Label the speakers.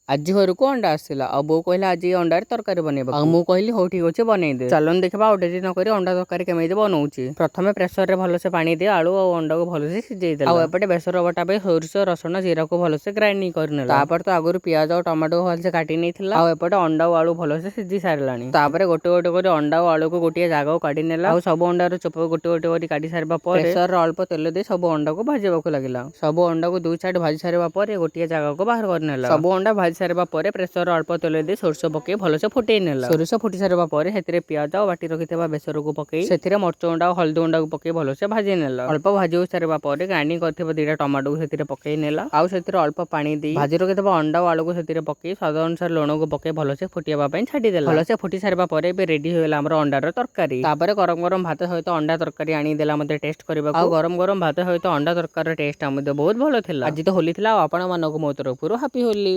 Speaker 1: ଆଜି ଘରକୁ ଅଣ୍ଡା ଆସିଲା ଆଉ ବୋଉ କହିଲା, ଆଜି ଏଇ ଅଣ୍ଡାରେ ତରକାରୀ ବନେଇବ। ଆଉ ମୁଁ କହିଲି, ହଉ ଠିକ ଅଛି, ବନେଇଦେ। ଚାଲନ୍ତୁ ଦେଖିବା ଆଉ ଡେରି ନକରି ଅଣ୍ଡା ତରକାରୀ କେମିତି ବନଉଛି। ପ୍ରଥମେ ପ୍ରେସରରେ ଭଲସେ ପାଣି ଦେଇ ଆଳୁ ଆଉ ଅଣ୍ଡାକୁ ଭଲସେ ସିଝେଇ ଦେଲା। ଆଉ ଏପଟେ ବେସର ବଟା ପାଇଁ ସୋରିଷ, ରସୁଣ, ଜିରାକୁ ଭଲସେ ଗ୍ରାଇଣ୍ଡିଙ୍ଗ କରିନେଲା। ତାପରେ ତ ଆଗରୁ ପିଆଜ ଆଉ ଟମାଟୋ ଭଲସେ କାଟି ନେଇଥିଲା। ଆଉ ଏପଟେ ଅଣ୍ଡା ଆଉ ଆଳୁ ଭଲସେ ସିଝି ସାରିଲାଣି। ତାପରେ ଗୋଟେ ଗୋଟେ କରି ଅଣ୍ଡା ଆଉ ଆଳୁକୁ ଗୋଟିଏ ଜାଗାକୁ କାଢି ନେଲା। ଆଉ ସବୁ ଅଣ୍ଡାର ଚୋପାକୁ ଗୋଟେ ଗୋଟେ କରି କାଢି ସାରିବା ପରେ ପ୍ରେସରରେ ଅଳ୍ପ ତେଲ ଦେଇ ସବୁ ଅଣ୍ଡାକୁ ଭାଜିବାକୁ ଲାଗିଲା। ସବୁ ଅଣ୍ଡାକୁ ଦୁଇ ସାଇଡ୍ ଭାଜି ସାରିବା ପରେ ଗୋଟିଏ ଜାଗାକୁ ବାହାର କରିନେଲା। ସବୁ ଅଣ୍ଡା ଭାଜି ସାରିବା ପରେ ପ୍ରେସରରେ ଅଳ୍ପ ତେଲ ଦେଇ ସୋରିଷ ପକେଇ ଭଲସେ ଫୁଟେଇ ନେଲା। ସୋରିଷ ଫୁଟି ସାରିବା ପରେ ସେଥିରେ ପିଆଜ ଆଉ ବାଟି ରଖିଥିବା ବେସରକୁ ପକେଇ ସେଥିରେ ମରିଚ ଗୁଣ୍ଡ ଆଉ ହଳଦୀ ଗୁଣ୍ଡକୁ ପକେଇ ଭଲସେ ଭାଜି ନେଲା। ଅଳ୍ପ ଭାଜି ହୋଇ ସାରିବା ପରେ ଗ୍ରାଇଣ୍ଡିଙ୍ଗ କରିଥିବା ଦିଟା ଟମାଟୋକୁ ସେଥିରେ ପକେଇ ନେଲା। ଆଉ ସେଥିରେ ଅଳ୍ପ ପାଣି ଦେଇ ଭାଜି ରଖିଥିବା ଅଣ୍ଡା ଆଉ ଆଳୁକୁ ସେଥିରେ ପକେଇ ସ୍ୱାଦ ଅନୁସାରେ ଲୁଣକୁ ପକେଇ ଭଲସେ ଫୁଟିବା ପାଇଁ ଛାଡ଼ିଦେଲା। ଭଲସେ ଫୁଟି ସାରିବା ପରେ ଏବେ ରେଡି ହୋଇଗଲା ଆମର ଅଣ୍ଡାର ତରକାରୀ। ତାପରେ ଗରମ ଗରମ ଭାତ ସହିତ ଅଣ୍ଡା ତରକାରୀ ଆଣିଦେଲା ମତେ ଟେଷ୍ଟ କରିବାକୁ। ଆଉ ଗରମ ଗରମ ଭାତ ସହିତ ଅଣ୍ଡା ତରକାରୀର ଟେଷ୍ଟ ମଧ୍ୟ ବହୁତ ଭଲ ଥିଲା। ଆଜି ତ ହୋଲି ଥିଲା ଆଉ ଆପଣମାନଙ୍କୁ ମୋ ତରଫରୁ ହାପି ହୋଲି।